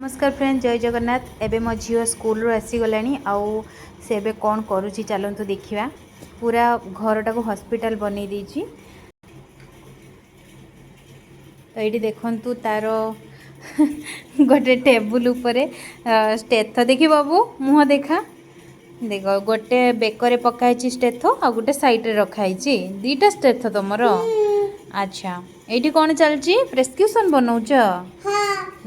ନମସ୍କାର ଫ୍ରେଣ୍ଡ, ଜୟ ଜଗନ୍ନାଥ। ଏବେ ମୋ ଝିଅ ସ୍କୁଲରୁ ଆସିଗଲାଣି ଆଉ ସେ ଏବେ କ'ଣ କରୁଛି ଚାଲନ୍ତୁ ଦେଖିବା। ପୁରା ଘରଟାକୁ ହସ୍ପିଟାଲ ବନେଇ ଦେଇଛି। ତ ଏଇଠି ଦେଖନ୍ତୁ, ତାର ଗୋଟେ ଟେବୁଲ ଉପରେ ଷ୍ଟେଥ। ଦେଖି ବାବୁ, ମୁହଁ ଦେଖା। ଦେଖ, ଗୋଟେ ବେକରେ ପକା ହେଇଛି ଷ୍ଟେଥ ଆଉ ଗୋଟେ ସାଇଡ଼ରେ ରଖା ହେଇଛି। ଦୁଇଟା ଷ୍ଟେଥ ତମର। ଆଚ୍ଛା, ଏଇଠି କ'ଣ ଚାଲିଛି? ପ୍ରେସକ୍ରିପସନ୍ ବନଉଛ? ହଁ।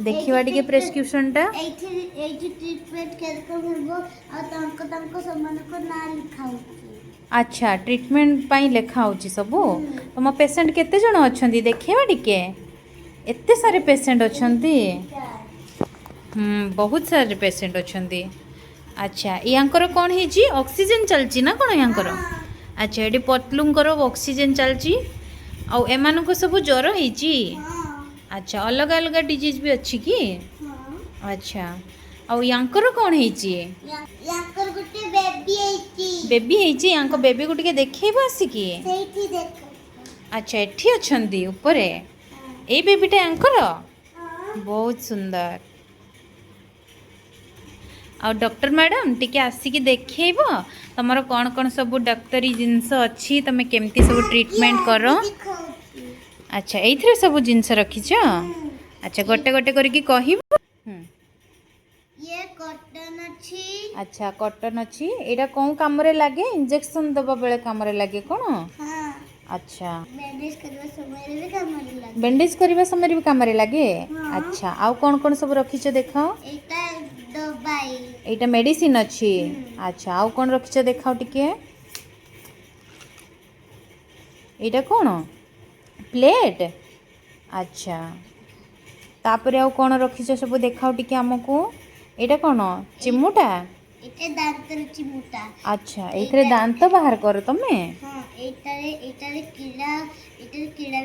ଦେଖିବା ଟିକେ ପ୍ରେସକ୍ରିପସନ୍ଟା। ଏଇଠି ଏଇଠି ଟ୍ରିଟମେଣ୍ଟ କେରକମ ହେବ ଆଉ ତାଙ୍କ ତାଙ୍କ ସେମାନଙ୍କ ନାଁ ଲେଖା ହେଉଛି। ଆଚ୍ଛା, ଟ୍ରିଟମେଣ୍ଟ ପାଇଁ ଲେଖା ହେଉଛି ସବୁ। ତମ ପେସେଣ୍ଟ କେତେ ଜଣ ଅଛନ୍ତି ଦେଖେଇବା ଟିକେ। ଏତେ ସାରା ପେସେଣ୍ଟ ଅଛନ୍ତି। ବହୁତ ସାରା ପେସେଣ୍ଟ ଅଛନ୍ତି। ଆଚ୍ଛା, ୟାଙ୍କର କ'ଣ ହେଇଛି? ଅକ୍ସିଜେନ୍ ଚାଲିଛି ନା କ'ଣ ୟାଙ୍କର? ଆଚ୍ଛା, ଏଠି ପତଲୁଙ୍କର ଅକ୍ସିଜେନ୍ ଚାଲିଛି ଆଉ ଏମାନଙ୍କୁ ସବୁ ଜ୍ୱର ହେଇଛି। ଆଚ୍ଛା, ଅଲଗା ଅଲଗା ଡିଜିଜ୍ ବି ଅଛି କି? ଆଚ୍ଛା, ଆଉ ୟାଙ୍କର କ'ଣ ହେଇଛି? ୟାଙ୍କର ଗୋଟେ ବେବି ହେଇଛି। ବେବି ହେଇଛି। ୟାଙ୍କ ବେବିକୁ ଟିକେ ଦେଖେଇବ ଆସିକି? ସେଇଠି ଦେଖ। ଆଚ୍ଛା, ଏଠି ଅଛନ୍ତି ଉପରେ। ଏଇ ବେବିଟା ୟାଙ୍କର? ବହୁତ ସୁନ୍ଦର। ଆଉ ଡକ୍ଟର ମ୍ୟାଡ଼ାମ୍, ଟିକେ ଆସିକି ଦେଖେଇବ ତମର କ'ଣ କ'ଣ ସବୁ ଡାକ୍ତରୀ ଜିନିଷ ଅଛି, ତମେ କେମିତି ସବୁ ଟ୍ରିଟମେଣ୍ଟ କର। ଆଚ୍ଛା, ଏଇଥିରେ ସବୁ ଜିନିଷ ରଖିଛ। ଆଚ୍ଛା, ଗୋଟେ ଗୋଟେ କରିକି କହିବ। ଇଏ କଟନ ଅଛି। ଆଚ୍ଛା, କଟନ ଅଛି। ଏଇଟା କେଉଁ କାମରେ ଲାଗେ? ଇଞ୍ଜେକ୍ସନ୍ ଦେବା ବେଳେ କାମରେ ଲାଗେ କ'ଣ? ହଁ। ଆଚ୍ଛା। ବ୍ୟାଣ୍ଡେଜ କରିବା ସମୟରେ ବି କାମରେ ଲାଗେ। ବ୍ୟାଣ୍ଡେଜ୍ କରିବା ସମୟରେ ବି କାମରେ ଲାଗେ? ହଁ। ଆଚ୍ଛା, ଆଉ କ'ଣ କ'ଣ ସବୁ ରଖିଛ ଦେଖାଅ। ଏଇଟା ଦବାଇ। ଏଇଟା ମେଡ଼ିସିନ୍ ଅଛି। ଆଚ୍ଛା, ଆଉ କ'ଣ ରଖିଛ ଦେଖାଅ ଟିକେ। ଏଇଟା କ'ଣ? ପ୍ଲେଟ୍। ଆଚ୍ଛା, ତାପରେ ଆଉ କ'ଣ ରଖିଛ ସବୁ ଦେଖାଅ ଟିକେ ଆମକୁ। ଏଇଟା କ'ଣ? ଚିମୁଟା? ଏଇଟା ଦାନ୍ତର ଚିମୁଟା। ଆଚ୍ଛା, ଏଇଥିରେ ଦାନ୍ତ ବାହାର କର ତମେ? ହଁ, ଏଇଟାରେ ଏଇଟାରେ କିଳା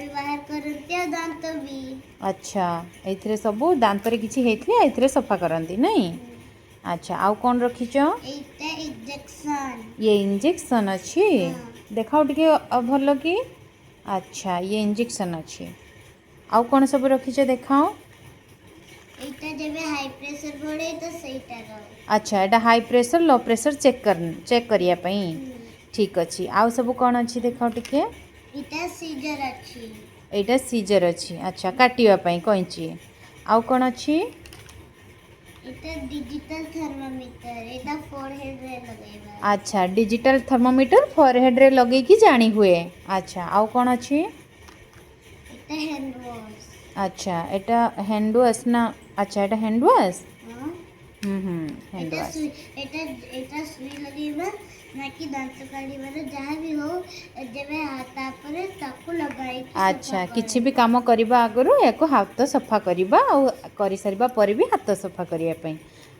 ବି ବାହାର କରନ୍ତି ଆଉ ଦାନ୍ତ ବି। ଆଚ୍ଛା, ଏଇଥିରେ ସବୁ ଦାନ୍ତରେ କିଛି ହେଇଥିଲେ ଏଇଥିରେ ସଫା କରନ୍ତି ନାଇଁ? ଆଚ୍ଛା, ଆଉ କ'ଣ ରଖିଛ? ଏଇଟା ଇଞ୍ଜେକ୍ସନ। ଇଏ ଇଞ୍ଜେକ୍ସନ୍ ଅଛି? ଦେଖାଅ ଟିକେ ଭଲ କି। ଆଚ୍ଛା, ଇଏ ଇଞ୍ଜେକ୍ସନ୍ ଅଛି। ଆଉ କ'ଣ ସବୁ ରଖିଛ ଦେଖାଅ। ଏଇଟା ଯେବେ ହାଇ ପ୍ରେସର ବଢ଼େ ତ ସେଇଟାର। ଆଚ୍ଛା, ଏଇଟା high pressure, low pressure check କରିବା ପାଇଁ। ଠିକ୍ ଅଛି। ଆଉ ସବୁ କ'ଣ ଅଛି ଦେଖାଅ ଟିକେ। ଏଇଟା ସିଜର ଅଛି। ଏଇଟା ସିଜର ଅଛି। ଆଚ୍ଛା, କାଟିବା ପାଇଁ କଇଁଚି। ଆଉ କ'ଣ ଅଛି? ଏଇଟା ଡିଜିଟାଲ ଥର୍ମୋମିଟର, ଏଇଟା ଫୋରହେଡରେ ଲଗାଇବା। ଆଚ୍ଛା, ଡିଜିଟାଲ ଥର୍ମୋମିଟର ଫରହେଡ଼ରେ ଲଗେଇକି ଜାଣି ହୁଏ। ଆଚ୍ଛା, ଆଉ କ'ଣ ଅଛି? ଏଇଟା ହ୍ୟାଣ୍ଡ ୱାଶ। ଆଚ୍ଛା, ଏଇଟା ହ୍ୟାଣ୍ଡ ୱାଶ୍ ନା? ଆଚ୍ଛା, ଏଇଟା ହ୍ୟାଣ୍ଡ ୱାଶ୍। ହଁ। ହୁଁ ହୁଁ ହ୍ୟାଣ୍ଡ ଏଇଟା ୱାଶ୍। ସୁଇ, ଏଇଟା ସୁଇ ଲଗେଇବା ନା କି ଦାନ୍ତ କାଢ଼ିବାର ଯାହା ବି ହଉ, ଯେବେ ତାପରେ ତାକୁ ଲଗାଇକି ଆଚ୍ଛା, ସଫା କିଛି ବି କରନ୍ତି। କାମ କରିବା ଆଗରୁ ଏହାକୁ ହାତ ସଫା କରିବା ଆଉ କରିସାରିବା ପରେ ବି ହାତ ସଫା କରିବା ପାଇଁ।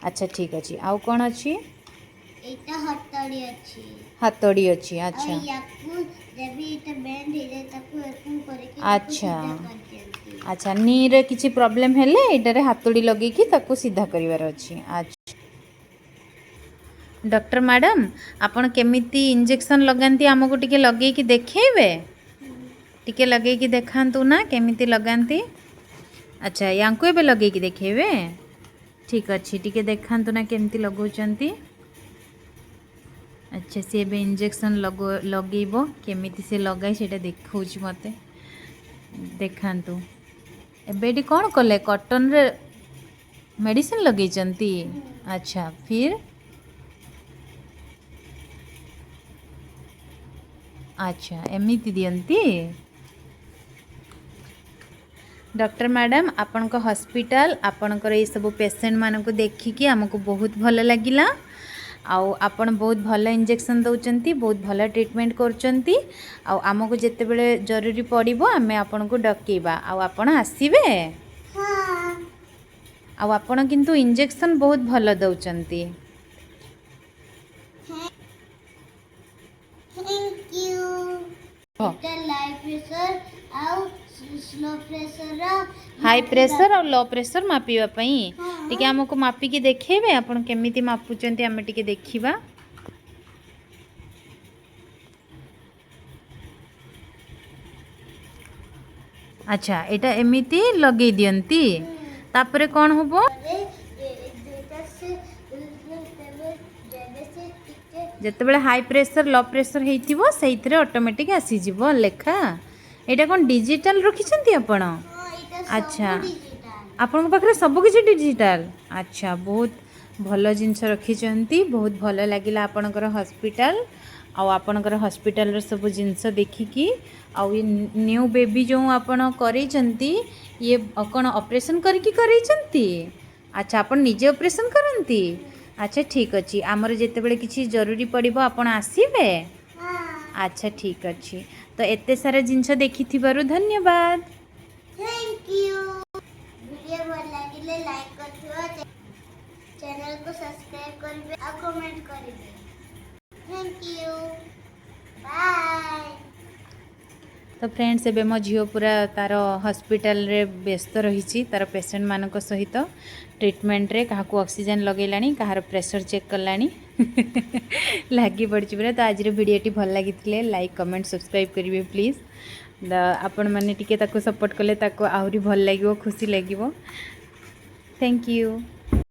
ଆଚ୍ଛା, ଠିକ୍ ଅଛି। ଆଉ କ'ଣ ଅଛି? ଏଇଟା ହତଡ଼ି ଅଛି। ହାତଡ଼ି ଅଛି। ଆଉ ଆଚ୍ଛା। ୟାକୁ ଯେବେ ଏଇଟା ବେଣ୍ଡ ହେଇଯାଏ, ତାକୁ ଏରକମ କରିକି ତାକୁ ସିଧା କରିଦିଅନ୍ତି। ଆଚ୍ଛା, ନିରେ କିଛି ପ୍ରୋବ୍ଲେମ୍ ହେଲେ ଏଇଟାରେ ହାତୁଡ଼ି ଲଗେଇକି ତାକୁ ସିଧା କରିବାର ଅଛି। ଆଚ୍ଛା, ଡକ୍ଟର ମ୍ୟାଡ଼ାମ୍, ଆପଣ କେମିତି ଇଞ୍ଜେକ୍ସନ୍ ଲଗାନ୍ତି ଆମକୁ ଟିକେ ଲଗେଇକି ଦେଖେଇବେ? ଟିକେ ଲଗେଇକି ଦେଖାନ୍ତୁ ନା କେମିତି ଲଗାନ୍ତି। ଆଚ୍ଛା, ୟାଙ୍କୁ ଏବେ ଲଗେଇକି ଦେଖେଇବେ। ଠିକ୍ ଅଛି, ଟିକେ ଦେଖାନ୍ତୁ ନା କେମିତି ଲଗାଉଛନ୍ତି। ଆଚ୍ଛା, ସିଏ ଏବେ ଇଞ୍ଜେକ୍ସନ୍ ଲଗେଇବ। କେମିତି ସେ ଲଗାଏ ସେଇଟା ଦେଖାଉଛି ମୋତେ। ଦେଖାନ୍ତୁ। ଏବେ ଏଠି କ'ଣ କଲେ? କଟନରେ ମେଡ଼ିସିନ୍ ଲଗେଇଛନ୍ତି। ଆଚ୍ଛା, ଫିର୍? ଆଚ୍ଛା, ଏମିତି ଦିଅନ୍ତି। ଡକ୍ଟର ମ୍ୟାଡ଼ାମ୍, ଆପଣଙ୍କ ହସ୍ପିଟାଲ, ଆପଣଙ୍କର ଏଇସବୁ ପେସେଣ୍ଟମାନଙ୍କୁ ଦେଖିକି ଆମକୁ ବହୁତ ଭଲ ଲାଗିଲା। ଆଉ ଆପଣ ବହୁତ ଭଲ ଇଞ୍ଜେକ୍ସନ୍ ଦେଉଛନ୍ତି, ବହୁତ ଭଲ ଟ୍ରିଟମେଣ୍ଟ କରୁଛନ୍ତି। ଆଉ ଆମକୁ ଯେତେବେଳେ ଜରୁରୀ ପଡ଼ିବ, ଆମେ ଆପଣଙ୍କୁ ଡକେଇବା ଆଉ ଆପଣ ଆସିବେ। ହଁ। ଆଉ ଆପଣ କିନ୍ତୁ ଇଞ୍ଜେକ୍ସନ୍ ବହୁତ ଭଲ ଦେଉଛନ୍ତି। Thank you. ଏଇଟା ହାଇ ପ୍ରେସର ଆଉ ସ୍ଲୋ ପ୍ରେସର। ହାଇ ପ୍ରେସର ଆଉ ଲୋ ପ୍ରେସର ମାପିବା ପାଇଁ। ହଁ। ଟିକେ ଆମକୁ ମାପିକି ଦେଖେଇବେ? ଆପଣ କେମିତି ମାପୁଛନ୍ତି ଆମେ ଟିକେ ଦେଖିବା। ଆଚ୍ଛା, ଏଇଟା ଏମିତି ଲଗେଇ ଦିଅନ୍ତି। ତାପରେ କ'ଣ ହବ? ପରେ ଦୁଇଟା ସେ ତେବେ ଯେବେ ସେ ଟିକେ ଯେତେବେଳେ ହାଇ ପ୍ରେସର, ଲୋ ପ୍ରେସର ହେଇଥିବ, ସେଇଥିରେ ଅଟୋମେଟିକ୍ ଆସିଯିବ ଲେଖା। ଏଇଟା କ'ଣ ଡିଜିଟାଲ ରଖିଛନ୍ତି ଆପଣ? ହଁ, ଏଇଟା ସବୁ ଡିଜିଟାଲ। ଆପଣଙ୍କ ପାଖରେ ସବୁ କିଛି ଡିଜିଟାଲ। ଆଚ୍ଛା, ବହୁତ ଭଲ ଜିନିଷ ରଖିଛନ୍ତି। ବହୁତ ଭଲ ଲାଗିଲା ଆପଣଙ୍କର ହସ୍ପିଟାଲ ଆଉ ଆପଣଙ୍କର ହସ୍ପିଟାଲର ସବୁ ଜିନିଷ ଦେଖିକି। ଆଉ ଏ ନ୍ୟୁ ବେବି ଯେଉଁ ଆପଣ କରେଇଛନ୍ତି, ଇଏ କ'ଣ ଅପରେସନ୍ କରିକି କରେଇଛନ୍ତି? ଆଚ୍ଛା, ଆପଣ ନିଜେ ଅପରେସନ୍ କରନ୍ତି? ଆଚ୍ଛା, ଠିକ୍ ଅଛି। ଆମର ଯେତେବେଳେ କିଛି ଜରୁରୀ ପଡ଼ିବ, ଆପଣ ଆସିବେ? ହଁ। ଆଚ୍ଛା, ଠିକ୍ ଅଛି। ତ ଏତେ ସାରା ଜିନିଷ ଦେଖିଥିବାରୁ ଧନ୍ୟବାଦ। Thank you. Video ଭଲ ଲାଗିଲେ ଲାଇକ୍ କରିଥିବ, ଚ୍ୟାନେଲକୁ ସବସ୍କ୍ରାଇବ୍ କରିବେ ଆଉ କମେଣ୍ଟ କରିବେ। Thank you, bye. ତ ଫ୍ରେଣ୍ଡସ୍, ଏବେ ମୋ ଝିଅ ପୁରା ତାର ହସ୍ପିଟାଲରେ ବ୍ୟସ୍ତ ରହିଛି ତାର ପେସେଣ୍ଟମାନଙ୍କ ସହିତ ଟ୍ରିଟମେଣ୍ଟରେ। କାହାକୁ ଅକ୍ସିଜେନ୍ ଲଗେଇଲାଣି, କାହାର ପ୍ରେସର ଚେକ୍ କଲାଣି, ଲାଗି ପଡ଼ିଛି ପୁରା। ତ ଆଜିର ଭିଡ଼ିଓଟି ଭଲ ଲାଗିଥିଲେ ଲାଇକ୍, କମେଣ୍ଟ, ସବସ୍କ୍ରାଇବ୍ କରିବେ ପ୍ଲିଜ୍। ଆପଣମାନେ ଟିକେ ତାକୁ ସପୋର୍ଟ କଲେ ତାକୁ ଆହୁରି ଭଲ ଲାଗିବ, ଖୁସି ଲାଗିବ। Thank you.